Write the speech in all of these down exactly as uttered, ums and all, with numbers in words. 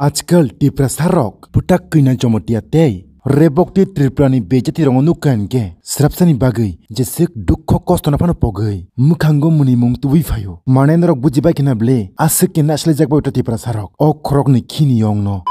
Ajkal Tiprasa rok bwtak kina Jomotia tei Rebok tei Tripura ni bejati rokno nukha hinkhe srapsani bagwi jeswk dukho kosto no phano pogwi mwkhango mwnwi mung tubui phaio. Mane norok bujibai khna ble aswk khe naisle jak bai Tiprasa rok o khorok ni khini yong no.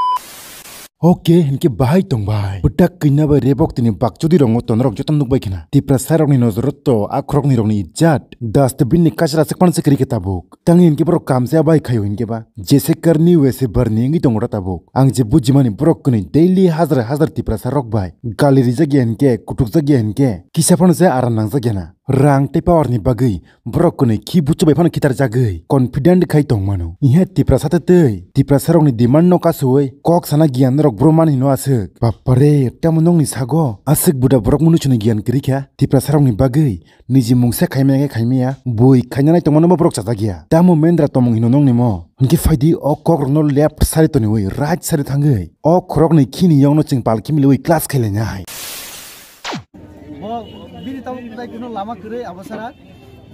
Oke, hinkhe bahai tong bai. Bwtak kina bai Rebok tini bakchudi rokno tonorok joto nukbai khna. Tiprasa rokni nojoro to a khorokni rokni ijat dustbin ni kachra swk phano se kwrwi khe tabuk. Tangni hinkhe borok kamse abai khaio hinkhe ba. Jese karni wese barni wngwi tongo tabuk. Ang je bujimani borok kwnwi daily hazar hazar Tiprasa rok bai gali rijak ya hinkhe, kutuk jak ya hinkhe, kisa phano se aram nangjak ya na. Rang tei power ni bagwi borok kwnwi khi buchu bai phano khitar jagwi confident khai tong mano. Ihe Tiprasa tei tei Tiprasa rokni demand no kasui kok sana giyan rok bro mani no aswk. Bapare, tamo nongni sago aswk buda borok munu chini giyan kwrwi kha. Tiprasa rokni bagwi niji mungsa khaimaya khe khaimaya, bui khainanai tongmano bo borok chajak ya. Tamo mendra tomung hino nongni mo? Hinkhe phaidi o kok rokno left side toniwi right side thangwi o khoroknwi khini yongno chwng palki miliwi class khailainai. Bo bini tabuk tai kuno lama kwrwi abo sara.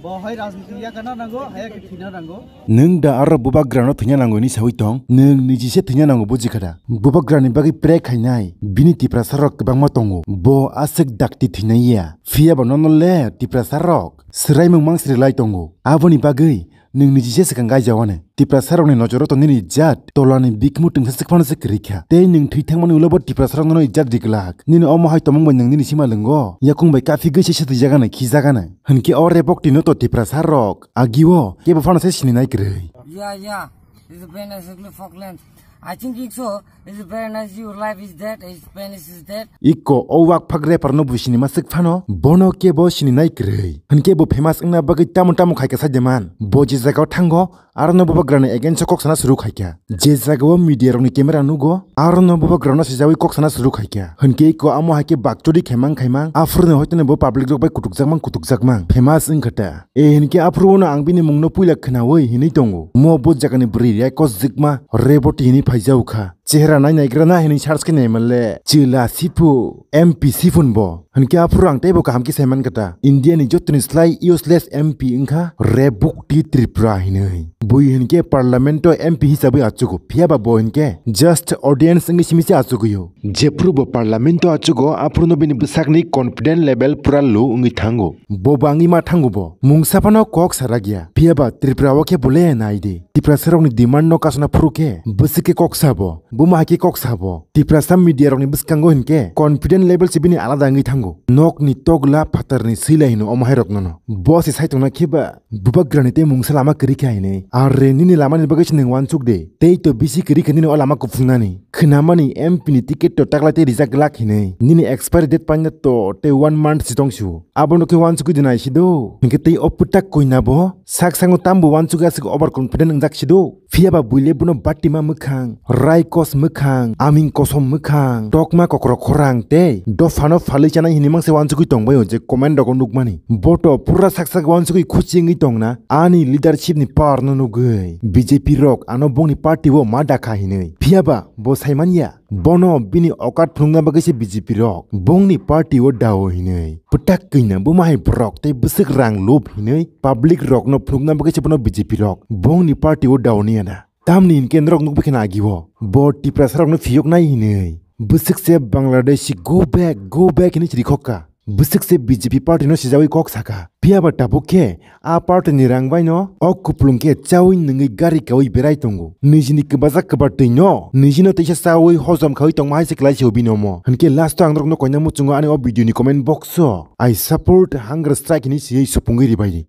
Bo hai rajniti yakana nango, haya khe thina nango. Nwng da aro bubagrano thwina nango hwnwi sawi tong? Nwng niji se thwina nango buji kha da? Bubagrani bagwi pre khainai bini Tiprasa rok kwbangma tongo. Bo aswk dakti thwinai ya. Phiya bo nono le Tiprasa rok swraimung mang sri lai tongo. Aboni bagwi nwng niji se swkang gai jawani. Tiprasa rokni nojoro to nini jat tolani bikmu twngsa swk phano se kwrwi kha. Tei nwng thwi thangmani ulo bo Tiprasa rok nono ijat ri glak. Nini omo hai tongmung bai nwng nini sima lwngo. Yakung bai kaphigwi se se twijagana, khijagana. Hinkhe o Rebok tino to Tiprasa rok agio kebo phano se sininai kwrwi. Yeah, yeah. It's a very nice ugly Falkland. I think so. It's a very nice. Your life is dead. His penis is dead. Iko o wak phak rapper no bo sinima swk phano. Bono kebo sininai kwrwi. Hinkhe bo famous wngna bagwi tamo tamo khaika saide man. Bo je jagao thango, aro no bubagrani against o kok sana suru khaikha. Je jagao media rokni camera nugo, aro no bubagrano sijawi kok sana suru khaikha. Hinkhe iko amo haikhe bakchodi khaimang khaimang, aphuru no hoiteno bo public rok bai kutukjakmang kutukjakmang. Famous wngkha ta. E hinkhe aphuru no ang bini mungno puila khnawi hinwi tongo. Mo bo jagani bwrwi Rekos Jikma Reboti hinwi phaijao kha. Chehra nai naigra na hinwi search khe naimanle. Chwla sipu, M P siphun bo. Hinkhe aphuru ang teibo kaham khe saiman kha ta. India ni jotoni slai useless M P wngkha Rebukti Tripura hinwi. Bui hinkhe parliament o M P hisabwi achugo. Phiya ba bo hinkhe just audience wngwi simi se achugwi o. Jephuru bo parliament o achugo, aphuru no bini bwsakni confident level pura low wngwi thango. Bo bangwi ma thango bo. Mungsa phano kok sarak ya. Phiya ba Tripura o khe bole nai di. Tiprasa rokni demand no kasuna phuru khe bwswk khe kok sabo. Buma hai khe kok sabo. Tiprasa media rokni bwskango hinkhe confident level se bini alada wngwi thango. Nokni tokla phatarni swila hino omo hai rokno no. Bo se sai tongna khe ba bubagrani tei mungsa lama kwrwi kha hinwi. Are nini lamani bagwi se nwng uansuk de. Tei to bisi kwrwi kha nini o lama kuphungnani. Khwnamani M P ni ticket to taklai tei rijak glak hinwi. Nini expiry date paina to tei one month si tong sio. Abono khe uansukwi de nai si do. Hinkhe tei o pwtak koina bo sak sango tambo uansukwi aswk over confident wngjak si do. Phiya ba buile bono batima mwkhang, raikos mwkhang, aming kosom mwkhang, tokma kokrok khorang tei dophano phalwi chanai hinwi mangse uansukwi tongbaio je comment rogo nukmani. Boto pura sak sak uansukwi khuchi wngwi tongna ani leadership ni power no nugwi. B J P rok ano bongni party o ma dakha hinwi. Phiya ba bo saimanya. Bono bini okat phunukna bagwi se B J P rok bongni party o dao hinwi. Pwtak kina buma hai borok tei bwswk rang lub hinwi public rokno phunukna bagwi se bono B J P rok bongni party o dao niya na. Tamni hinkhe norok nukbai kheno agio bo Tiprasa rokno phiyoknai hinwi. Bwswk se Bangladeshi go back, go back hinwi chirikhok kha. Bwswk se B J P party no sijawi kok saka. Phiya ba tabuk khe a party ni rang bai no o kuplung khe chawi nungwi gari kawi berai tongo. Nijini kwbajak kwbar twi no nijino teisa chawi hojom khawi tongma hai se kwlai se bini omo. Hinkhe last o ang norok no koina muchungo ani o video ni comment box o I support hunger strike hinwi siyai supungwi ribai di.